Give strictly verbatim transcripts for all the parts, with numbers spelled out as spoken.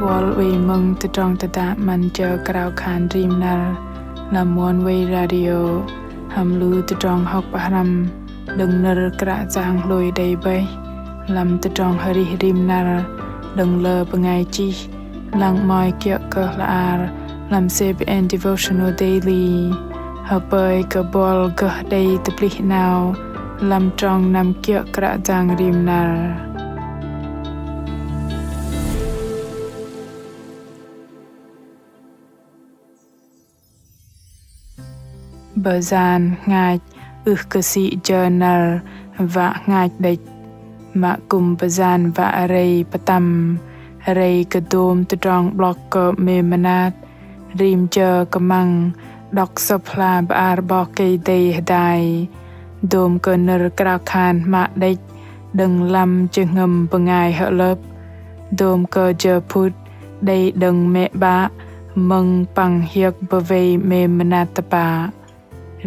Buăl oei mơ̆ng tơdrong tơdă 'Măn jơ krao khan rim năr lăm Oneway Radio hăm lu tơdrong hŏk pơhrăm đơ̆ng nơ̆r Kră Yang hlôi đei 'bôh lăm tơdrong arih rim năr đơ̆ng lơ bơngai chih lăng 'mơ̆i kiơ̆ kơ hla bơar lăm CBN Devotional Daily. Hơpơi kơ buăl gơh đei tơplih 'nao lăm trong năm kiơ̆ Kră Yang rim năr. Bơyan hngach ưh kơ sĭ jơ năr wă hngach đĕch. Mă kư̆m bơyan wă rei pơtăm, rei kơ dôm tơdrong 'blŏk kơ 'mêm mơnat, rim jơ kơmăng đŏk Sơ̆p hla bơar 'Bok Kei-Dei hơdai, dôm kơ nơ̆r krao khan hmă đĕch đơ̆ng lăm jơhngơ̆m bơngai hơ'lơ̆p, dôm kơ jơ phŭt đei đơ̆ng mĕ 'bă mơ̆ng păng hiơ̆k bơwei 'mêm mơnat tơpă.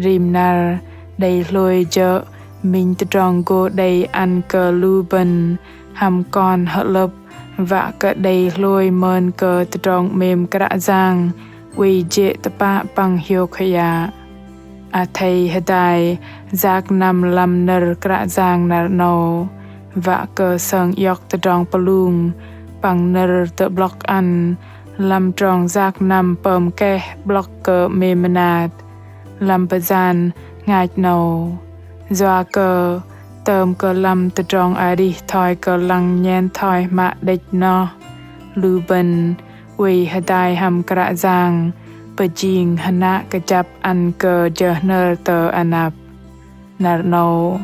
Rim năr đei hlôi jơ̆ minh tơdrong gô đei ăn kơ lu bơ̆n hăm kon hơ'lơ̆p wă kơ đei hlôi mơn kơ tơdrong 'mêm Kră Yang oei jê̆ tơpă păng hiôk hơyă. Athei hơdai yak năm lăm nơ̆r Kră Yang năr 'nâu wă kơ sơng iŏk tơdrong pơlung păng nơ̆r tơ'blŏk ăn lăm trong yak năm pơm keh 'blŏk kơ 'mêm mơnat lăm bơyan hngach 'nâu. Yua kơ tơm kơ lăm tơdrong arih thoi kơ lăng nhen thoi hmă đĕch noh, lu bơ̆n oei hơdai hăm Kră Yang pơjing hơnă kơjăp ăn kơ jơ hnơr tơ anăp. Năr 'nâu,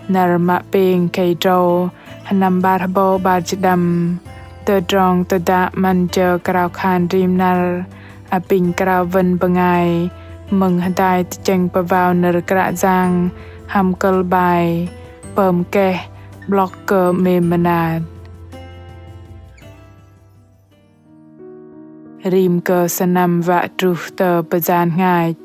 năr mă pêng khei drâu, sơnăm 'bar hơbâu 'bar jĭt đăm, tơdrong tơdă 'Măn jơ krao khan rim năr apinh krao wơ̆n bơngai mơ̆ng hơdai tơchĕng pơwao nơ̆r Kră Yang hăm kơ̆l bai Pơm keh 'blŏk kơ 'mêm mơnat. Rim kơ sơnăm wă truh tơ bơyan hngach,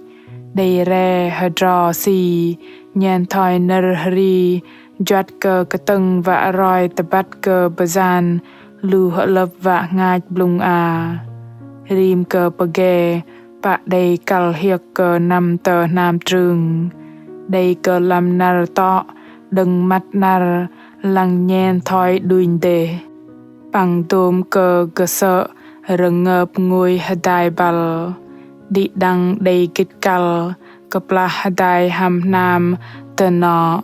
đei re hơdro si nhen thoi nơ̆r hri juăt kơ kơtơ̆ng wă roi tơbăt kơ bơyan lu hơ'lơ̆p wă hngach blŭng a. Rim kơ pơge pă đei kăl hiơ̆k kơ năm tơ hnam trưng, đei kơ lăm năr tŏ đơ̆ng măt năr lăng nhen thoi đunh dêh. Păng dôm kơ gơsơ̆ rơngơp ngôi hơdai băl, đĭ đăng đei gĭt kăl kơplah hơdai hăm hnam tơnŏ.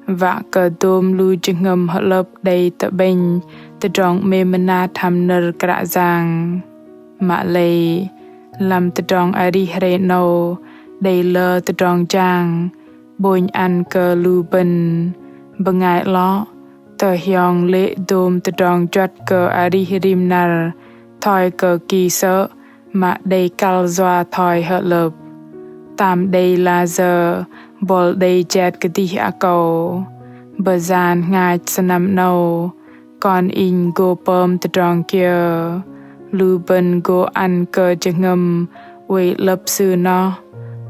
Wă kơ dôm lu jơhngơ̆m hơ'lơ̆p đei tơ'bĕnh tơdrong 'mêm mơnat hăm nơ̆r Kră Yang. Mă lei, lăm tơdrong arih hrei 'nâu, đei lơ tơdrong jang 'bônh ăn kơ lu bơ̆n, bơngai 'lŏ tơhiong lê̆ dôm tơdrong juăt kơ arih rim năr thoi kơ ki sơ̆ mă đei kăl yua thoi hơ'lơ̆p. Tam đei layơ bol đei jet kơdih akâu. Bơyan hngach sơnăm 'nâu, kon inh gô pơm tơdrong kiơ? Lu bơ̆n gô ăn kơ jơhngơ̆m oei 'lơ̆p sư noh,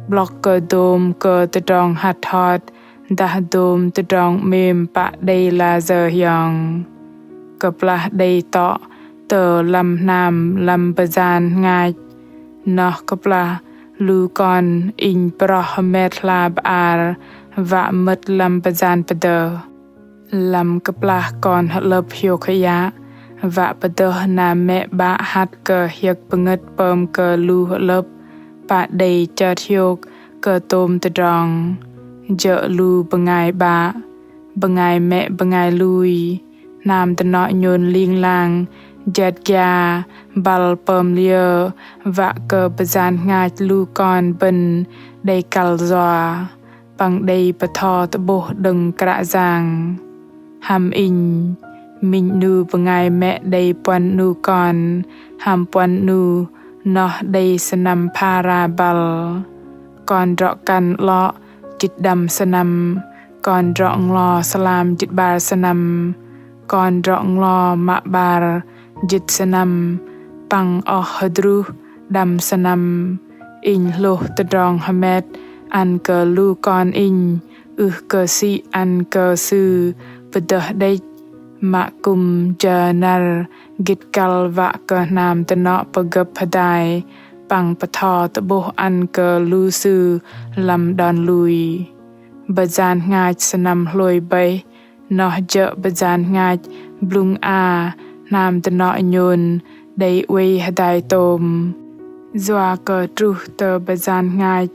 'blŏk kơ dôm kơ tơdrong hăt hot dah dôm tơdrong 'mêm pă đei layơ hiong. Kơplah đei tŏ tơ lăm hnam lăm bơyan hngach, noh kơplah lu kon inh pơrŏ hơmet hla bơar wă mơ̆t lăm bơyan pơdơh. Lăm kơplah kon hơ'lơ̆p hiôk hơyă wă pơdơh na mĕ 'bă hăt kơ hiơ̆k pơngơ̆t pơm kơ lu hơ'lơ̆p pă đei chơt hiôk kơ tôm tơdrong. Jơ̆ lu bơngai 'bă, bơngai mĕ bơngai lui, hnam tơnŏ nhôn ling lang, jet gia, băl pơm liơ, wă kơ bơyan hngach lu kon bơ̆n đei kăl yua păng đei pơtho tơ'bôh đơ̆ng Kră Yang. Hăm inh, minh 'nu bơngai mĕ đei puăn 'nu kon, hăm puăn 'nu noh đei sơnăm phara băl. Kon drŏ kăn 'lŏ jĭt đăm sơnăm, kon drŏ nglo sơlam jĭt 'bar sơnăm, kon drŏ nglo mă 'bar jĭt sơnăm, păng oh hơdruh đăm sơnăm. Inh hlôh tơdrong hơmet ăn kơ lu kon inh, ưh kơ sĭ ăn kơ sư pơdơh đĕch, Mă kư̆m jơ năr gĭt kăl wă kơ hnam dơnŏ pơgơ̆p hơdai păng pơtho tơ'bôh ăn kơ lu sư lăm đon lui. Bơyan hngach sơnăm hlôi bơih noh jơ̆ bơyan hngach blŭng a hnam dơnŏ nhôn đei oei hơdai tôm. Yua kơ truh tơ bơyan hngach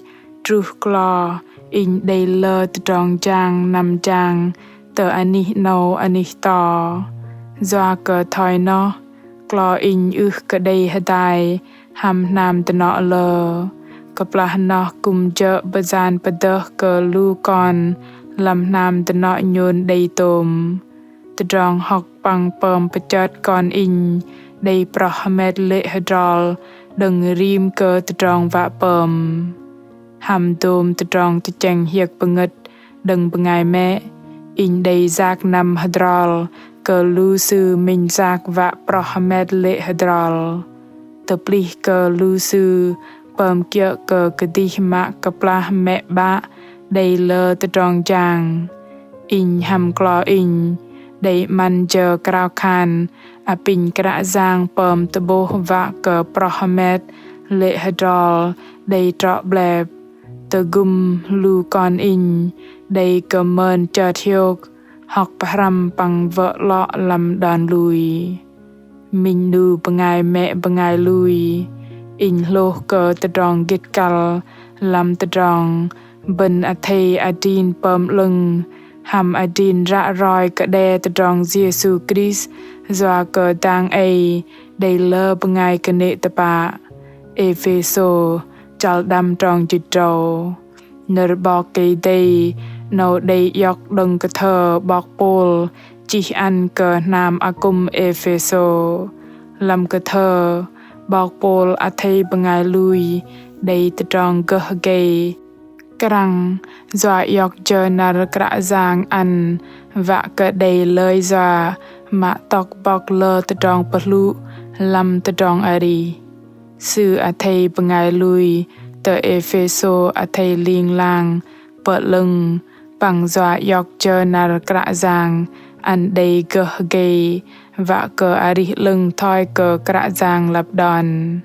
truh klo, inh đei lơ tơdrong jang năm jang tơ anih 'nâu anih to. Yua kơ thoi noh, klo inh ưh kơ đei hơdai hăm hnam dơnŏ lơ. Kơplah noh kư̆m jơ̆ bơyan pơdơh kơ lu kon lăm hnam dơnŏ nhôn đei tôm. Tơdrong hŏk păng pơm pơchơt kon inh đei proh hơmet lê̆ hơdrol đơ̆ng rim kơ tơdrong wă pơm. Hăm dôm tơdrong tơchĕng hiơ̆k pơngơ̆t đơ̆ng bơngai mĕ, inh đei yak năm hơdrol kơ lu sư minh yak wă proh hơmet lê̆ hơdrol. Tơplih kơ lu sư pơm kiơ̆ kơ kơdih mă kơplah mĕ 'bă đei lơ tơdrong jang. Inh hăm klo inh đei 'măn jơ krao khan apinh Kră Yang pơm tơ'bôh wă kơ proh hơmet lê̆ hơdrol đei trŏ 'blep. Tơgŭm lu kon inh đei kơ mơn chơt hiôk hŏk pơhrăm păng wơ̆ 'lŏ lăm đon lui. Minh 'nu bơngai mĕ bơngai lui, inh hlôh kơ tơdrong gĭt kăl lăm tơdrong bơ̆n athei adrin pơm 'lơ̆ng hăm adrin ră roi kơ đe tơdrong Yêsu Krist yua kơ dang ei đei lơ bơngai kơnê̆ tơpă. Êphêsô chăl đăm trong jĭt tơdrâu. Nơ̆r 'Bok Kei-Dei 'nâu đei iŏk đơ̆ng kơthơ 'bok Pôl chih ăn kơ hnam akŭm Êphêsô. Lăm kơthơ 'bok Pôl athei bơngai lui đei tơdrong gơh gei krăng yua iŏk jơ năr Kră Yang ăn wă kơ đei lơi yua mă tŏk bŏk lơ tơdrong pơhlŭ lăm tơdrong arih. Sư athei bơngai lui tơ Êphêsô athei ling lang pơ'lơ̆ng păng yua iŏk jơ năr Kră Yang ăn đei gơh gei wă kơ arih 'lơ̆ng thoi kơ Kră Yang lăp đon.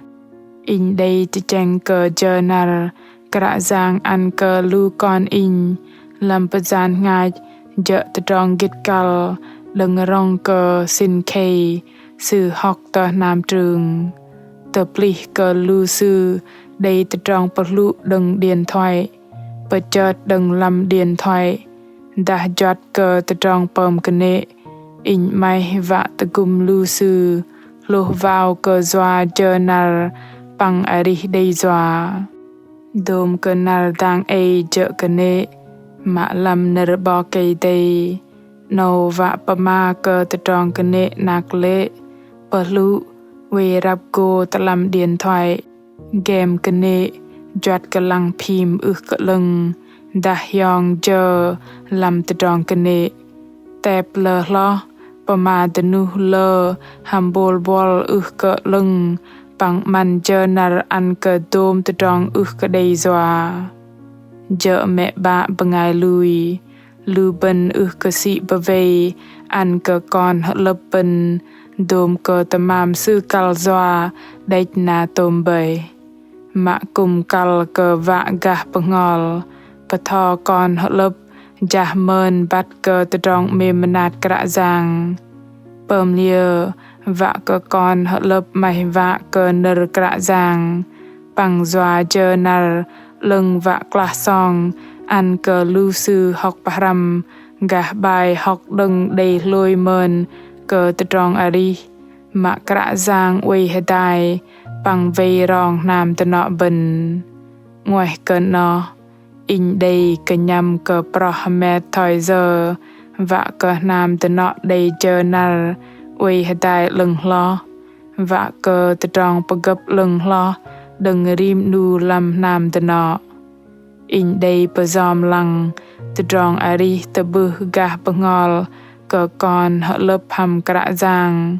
Inh đei tơchĕng kơ jơ năr Kră Yang ăn kơ lu kon inh lăm pơyan hngach jơ̆ tơdrong gĭt kăl đơ̆ng rŏng kơ sĭn khei sư hŏk tơ hnam trưng. Tơplih kơ lu sư đei tơdrong pơhlŭ đơ̆ng điện thoại, pơchơt đơ̆ng lăm điện thoại, dah juăt kơ tơdrong pơm kơnê̆, inh 'maih wă tơgŭm lu sư hlôh wao kơ yua jơ năr păng arih đei yua. Dôm kơ năr dang ei jơ̆ kơnê̆, mă lăm nơ̆r 'Bok Kei-Dei 'nâu wă pơma kơ tơdrong kơnê̆ 'năk lê̆, pơhlŭ, oei răp gô tơ lăm điện thoại, game kơnê̆, juăt kơ lăng phim ưh kơ 'lơ̆ng, dah hiong jơ lăm tơdrong kơnê̆. Tep lơ hloh, pơma dơnuh lơ hăm bôl buăl ưh kơ 'lơ̆ng, păng 'măn jơ năr ăn kơ dôm tơdrong ưh kơ đei yua. Jơ̆ mĕ 'bă bơngai lui, lu bơ̆n ưh kơ sĭ bơwei ăn kơ kon hơ'lơ̆p bơ̆n dôm kơ tơmam sư kăl yua đĕch na tôm bơih. Mă kư̆m kăl kơ wă gah bơhngol, pơtho kon hơ'lơ̆p jah mơn băt kơ tơdrong 'mêm mơnat Kră Yang. Pơm liơ wă kơ kon hơ'lơ̆p 'maih wă kơ nơ̆r Kră Yang, păng yua jơ năr 'lơ̆ng wă klah song ăn kơ lu sư hŏk pơhrăm gah 'bai hŏk đơ̆ng đei hlôi mơn kơ tơdrong arih mă Kră Yang oei hơdai păng wei rong hnam dơnŏ bơ̆n. 'Nguaih kơ noh, inh đei kơnhăm kơ proh hơmet thoi yơ wă kơ hnam dơnŏ đei jơ năr oei hơdai 'lơ̆ng hloh, wă kơ tơdrong pơgơ̆p 'lơ̆ng hloh đơ̆ng rim 'nu lăm hnam dơnŏ. Inh đei pơyom lăng tơdrong arih tơ'bưh gah bơhngol kơ kon hơ'lơ̆p hăm Kră Yang.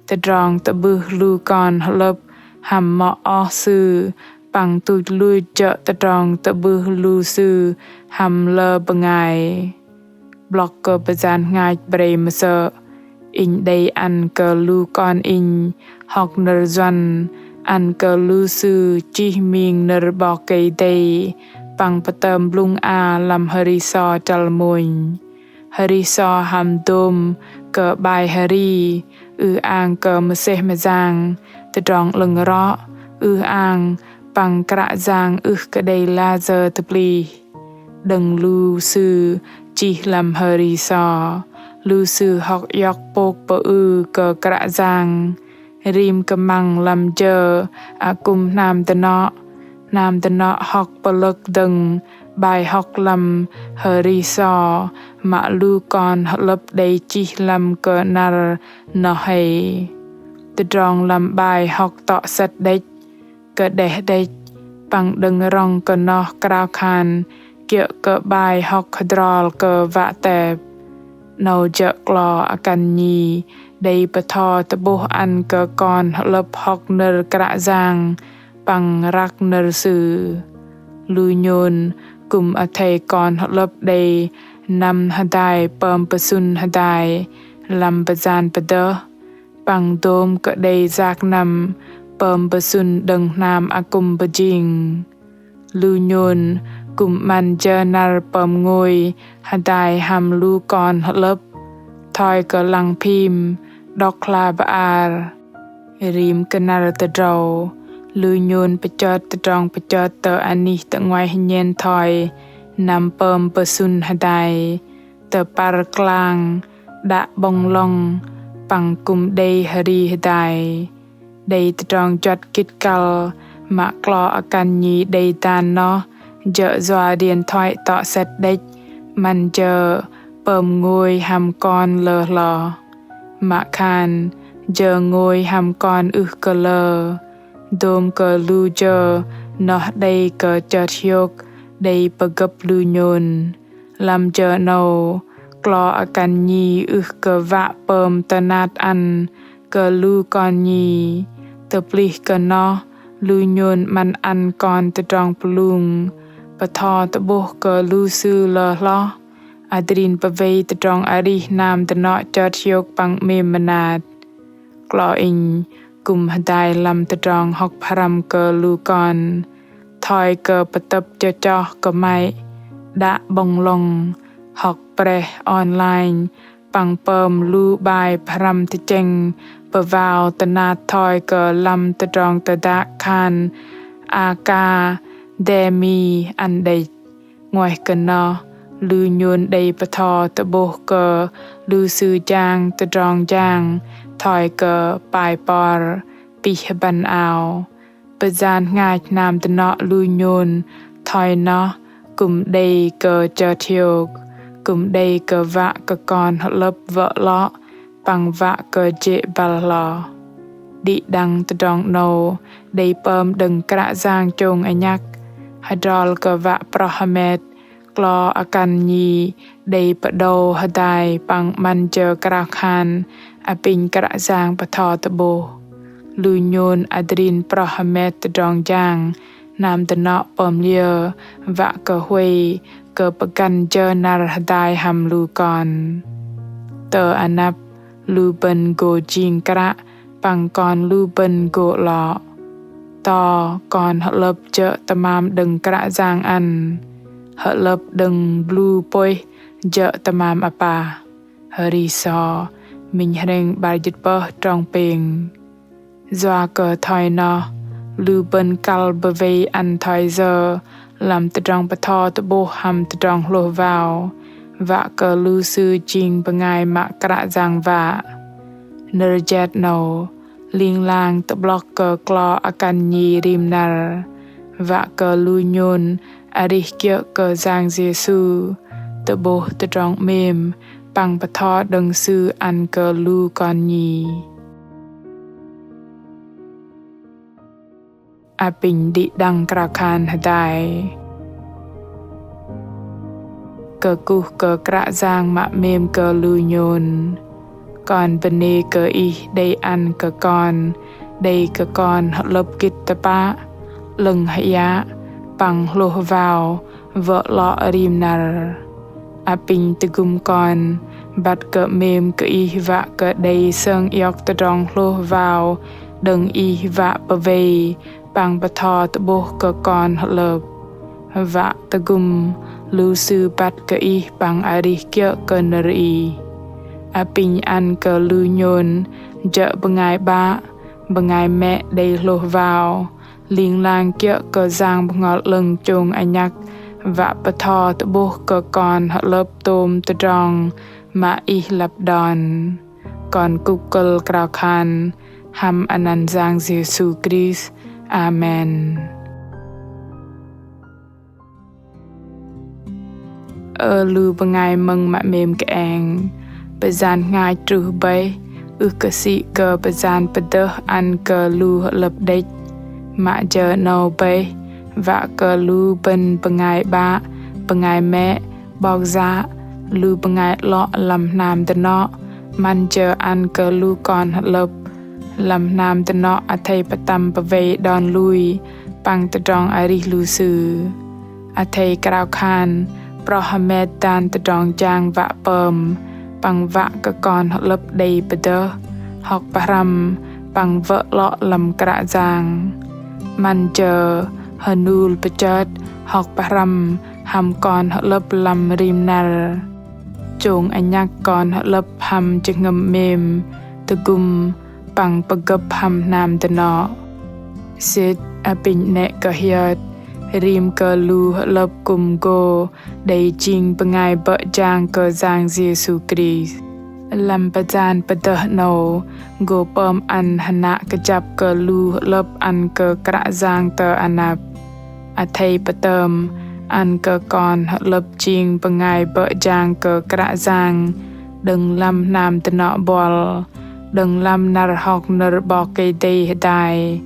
Tơdrong tơ'bưh lu kon hơ'lơ̆p hăm mŏ oh sư păng tuch luch jơ̆ tơdrong tơ'bưh lu sư hăm lơ bơngai. 'Blŏk kơ pơyan hngach brei mơsơ̆, Inh đei ăn kơ lu kon inh hŏk nơ̆r juăn ăn kơ lu sư chih ming nơ̆r 'Bok Kei-Dei păng pơtơm blŭng a lăm Hri So chăl mônh. Hri So hăm dôm kơ 'bai hri, ư-ang kơ mơsêh mơyang, tơdrong 'lơ̆ng rŏ, ư-ang păng Kră Yang ưh kơ đei layơ tơplih. Đơ̆ng lu sư chih lăm Hri So, lu sư hŏk iŏk pôk pơư kơ Kră Yang. Rim kơmăng lăm jơ akŭm hnam dơnŏ, hnam dơnŏ hŏk pơlơ̆k dơ̆ng 'bai hŏk lăm Hri So mă lu kon hơ'lơ̆p đei chih lăm kơ'năr noh hei. Tơdrong lăm 'bai hŏk tŏ sĕt đĕch, kơđeh đĕch, păng đơ̆ng rŏng kơ noh krao khan kiơ̆ kơ 'bai hŏk hơdrol kơ wă tep. 'Nâu jơ̆ klo akăn nhi đei bơtho tơ'bôh ăn kơ kon hơ'lơ̆p hŏk nơ̆r Kră Yang păng răk nơ̆r Sư. Lu nhôn kư̆m athei kon hơ'lơ̆p đei năm hơdai pơm pơsŭn hơdai lăm pơyan pơdơh, păng dôm kơ đei yak năm pơm pơsŭn đơ̆ng hnam akŭm pơjing. Lu nhôn kư̆m 'măn jơ năr pơm ngôi hơdai hăm lu kon hơ'lơ̆p, thoi kơ lăng phim, đŏk hla bơar. Rim kơ năr tơdrâu, lu nhôn pơchơt tơdrong pơchơt tơ anih tơ'nguaih nhen thoi năm pơm pơsŭn hơdai, tơpăr klang, đă 'bŏng lŏng, păng kư̆m đei hri hơdai. Đei tơdrong juăt kĭt kăl mă klo akăn nhi đei dan noh, jơ̆ yua điện thoại tŏ sĕt đĕch, 'măn jơ pơm ngôi hăm kon lơ hloh. Mă khan jơ ngôi hăm kon ưh kơ lơ. Dôm kơ lu jơ noh đei kơ chơt hiôk đei pơgơ̆p lu nhôn. Lăm jơ 'nâu, klo akăn nhi ưh kơ wă pơm tơnat ăn kơ lu kon nhi. Tơplih kơ noh, lu nhôn 'măn ăn kon tơdrong pơlung, bơtho tơ'bôh kơ lu sư lơ hloh, adrin pơwei tơdrong arih hnam dơnŏ chơt hiôk păng 'mêm mơnat. Klo inh kư̆m hơdai lăm tơdrong hŏk pơhrăm kơ lu kon, thoi kơ pơtơ̆p chơchoh kơmăy, đă 'bŏng lŏng, hŏk preh online, păng pơm lu 'bai pơhrăm tơchĕng pơwao tơnat thoi kơ lăm tơdrong tơdă khan Academy ăn đĕch. 'Nguaih kơ noh, lu nhôn đei bơtho tơ'bôh kơ lu sư jang tơdrong jang thoi kơ pai por, pih hơbăn ao. Pơyan hngach hnam dơnŏ lu nhôn thoi noh kư̆m đei kơ chơt hiôk, kư̆m đei kơ wă kơ kon hơ'lơ̆p wơ̆ 'lŏ păng wă kơ jê̆ băl hloh. Đĭ đăng tơdrong 'nâu đei pơm đơ̆ng Kră Yang chông anhăk, hơdrol kơ wă proh hơmet, klo akăn nhi đei pơđâu hơdai păng 'măn jơ krao khan apinh Kră Yang bơtho tơ'bôh. Lu nhôn adrin proh hơmet tơdrong jang hnam dơnŏ pơm liơ wă kơ huay kơ pơgăn jơ năr hơdai hăm lu kon. Tơ anăp lu bơ̆n gô jing kră păng kon lu bơ̆n gô 'lŏ. To kon hơ'lơ̆p jơ̆ tơmam đơ̆ng Kră Yang ăn, hơ'lơ̆p đơ̆ng blu pôih jơ̆ tơmam apah. Hri So minh hrĕng 'bar jĭt pơh trong pêng. Yua kơ thoi noh, lu bơ̆n kăl bơwei ăn thoi yơ lăm tơdrong bơtho tơ'bôh hăm tơdrong hlôh wao, wă kơ lu sư jing bơngai mă Kră Yang wă. Nơ̆r jet 'nâu ling lang tơ'blŏk kơ klo akăn nhi rim năr, wă kơ lu nhôn arih kiơ̆ kơ Yang Yêsu, tơ'bôh tơdrong 'mêm păng bơtho đơ̆ng Sư ăn kơ lu kon nhi. Apinh đĭ đăng krao khan hơdai. Kơkuh kơ Kră Yang mă 'mêm kơ lu nhôn. Kon bơnê kơ Ih đei ăn kơ kon, đei kơ kon hơ'lơ̆p gĭt tơpă, 'lơ̆ng hơiă, păng hlôh wao, wơ̆ 'lŏ rim năr. Apinh tơgŭm kon Băt kơ 'mêm kơ Ih wă kơ đei sơng iŏk tơdrong hlôh wao đơ̆ng Ih wă pơwei păng bơtho tơ'bôh kơ kon hơ'lơ̆p. Wă tơgŭm lu sư băt kơ Ih păng arih kiơ̆ kơ nơ̆r Ih. Apinh ăn kơ lu nhôn jơ̆ bơngai 'bă, bơngai mĕ đei hlôh wao, ling lang kiơ̆ kơ Yang Bơhngol 'Lơ̆ng chông anhăk wă bơtho tơ'bôh kơ kon hơ'lơ̆p tôm tơdrong mă Ih lăp đon. Kon kŭk kơ̆l krao khan hăm anăn Yang Yêsu Krist. Amen. Ơ lu bơngai mơ̆ng mă 'mêm kơeng, pơyan hngach truh bơih, ưh kơ sĭ kơ pơyan pơdơh ăn kơ lu hơ'lơ̆p đĕch. Mă jơ 'nâu bơih, wă kơ lu bơ̆n bơngai 'bă, bơngai mĕ, 'bok yă, lu bơngai 'lŏ lăm hnam dơnŏ, 'măn jơ ăn kơ lu kon hơ'lơ̆p lăm hnam dơnŏ athei pơtăm pơwei đon lui păng tơdrong arih lu sư. Athei krao khan, proh hơmet dan tơdrong jang wă pơm, păng wă kơ kon hơ'lơ̆p đei pơdơh, hŏk pơhrăm, păng wơ̆ 'lŏ lăm Kră Yang. 'Măn jơ hơnul pơchơt, hŏk pơhrăm, hăm kon hơ'lơ̆p lăm rim năr. Chông anhăk kon hơ'lơ̆p hăm jơhngơ̆m 'mêm, tơgŭm, păng pơgơ̆p hăm hnam dơnŏ. Sĭt apinh 'nĕ kơ hiơt, rim kơ lu hơ'lơ̆p kư̆m gô đei jing bơngai bơ̆ jang kơ Yang Yêsu Krist. Lăm pơyan pơdơh 'nâu, gô pơm ăn hơnă kơjăp kơ lu hơ'lơ̆p ăn kơ Kră Yang tơ anăp. Athei pơtơm ăn kơ kon hơ'lơ̆p jing bơngai bơ̆ jang kơ Kră Yang đơ̆ng lăm hnam dơnŏ buăl, đơ̆ng lăm năr hŏk nơ̆r 'Bok Kei-Dei hơdai.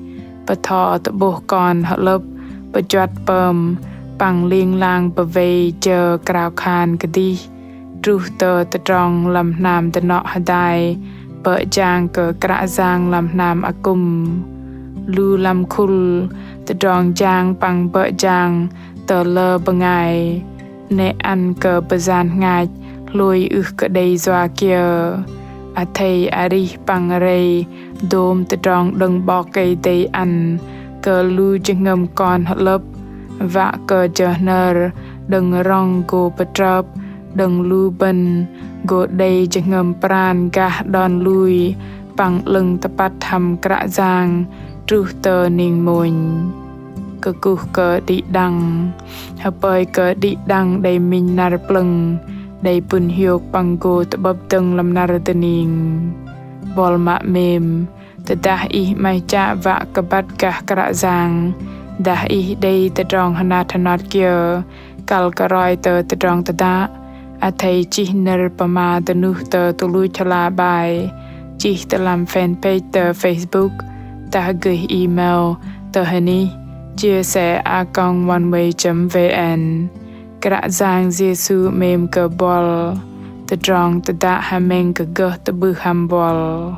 Bơtho tơ'bôh kon hơ'lơ̆p pơjuăt pơm păng ling lang pơwei jơ krao khan kơdih truh tơ tơdrong lăm hnam dơnŏ hơdai bơ̆ jang kơ Kră Yang lăm hnam akŭm. Lu lăm khul tơdrong jang păng bơ̆ jang tơ lơ bơngai. 'Nĕ ăn kơ pơyan hngach hlôi ưh kơ đei yua kiơ. Athei arih păng rei dôm tơdrong đơ̆ng 'Bok Kei-Dei ăn kơ lu jơhngơ̆m kon hơ'lơ̆p, wă kơ jơ hnơr đơ̆ng rŏng gô pơtrơp, đơ̆ng lu bơ̆n gô đei jơhngơ̆m pran gah đon lui păng 'lơ̆ng tơpăt hăm Kră Yang truh tơ ning mônh. Kơkuh kơ đĭ đăng. Hơpơi kơ đĭ đăng đei minh năr plơ̆ng, đei pŭn hiôk păng gô tơ'bơ̆p dơ̆ng lăm năr dơning. Buăl mă 'mêm, tơdah ih 'maih chă wă kơ băt gah Kră Yang, dah ih đei tơdrong hơnat hơnot kiơ, kăl kơ roi tơ tơdrong tơdă, athei chih nơ̆r pơma dơnuh tơ tơluch hla bơar, chih tơ lăm fanpage tơ Facebook, dah gơih email tơ hơnih chia sẻ a còng oneway chấm vn. Kră Yang Yêsu 'mêm kơ buăl. Tơdrong tơdă hơmĕng kơ gơh tơ'bưh hăm buăl.